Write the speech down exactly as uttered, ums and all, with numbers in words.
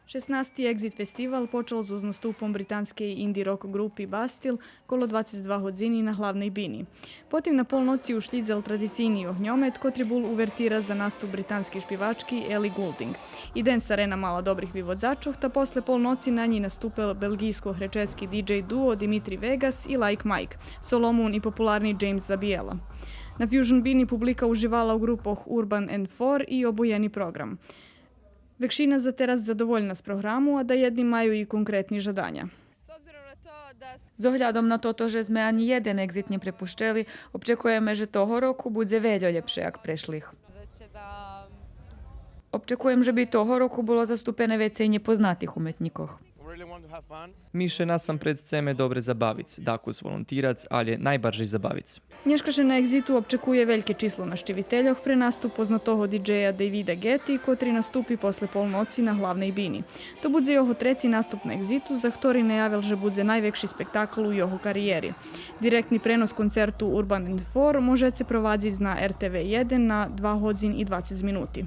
Шеснасти Екзит фестивал почал зоз наступом британскей инди-рок ґрупи Бастил коло двацец два годзини на главней бини. Потим на полноци ушлїдзел традицийни огньомет, котри бул увертира за наступ британскей шпивачки Ели Ґулдинґ. И Денс Арена мала добрих виводзачох, та после полноци на нєй наступел белґийско-гречески диджей дуо Димитри Веґас и Лайк Майк, Соломун и популарни Джеймс Забиела. На Фюжн бини публика уживала у ґрупох Урбан енд Фор и Обоєни програм. Векшина за тераз задовольна з програму, а даєдни маю и конкретни жаданя. З оглядом на тото же зме анї єден Екзит нє препущели, обчекуєме же того року будзе вельо лєпше як прешлих. Обчекуєм же би того року було заступене вецей нєпознатих уметнїкох. Ми ше насампредз сцеме добре забавиц, дакус волонтирац, алє найбаржей забавиц. Нєшка ше на Екзиту обчекує вельке число нащивительох пре наступ познатого диджея Дейвида Ґети, котри наступи после полноци на главней бини. То будзе його треци наступ на Екзиту, за хтори наявел же будзе найвекши спектакл у його кариєри. Директни пренос концерту Урбан енд Фор можеце провадзиц на Р Т В єден на два годзин и двацец минути.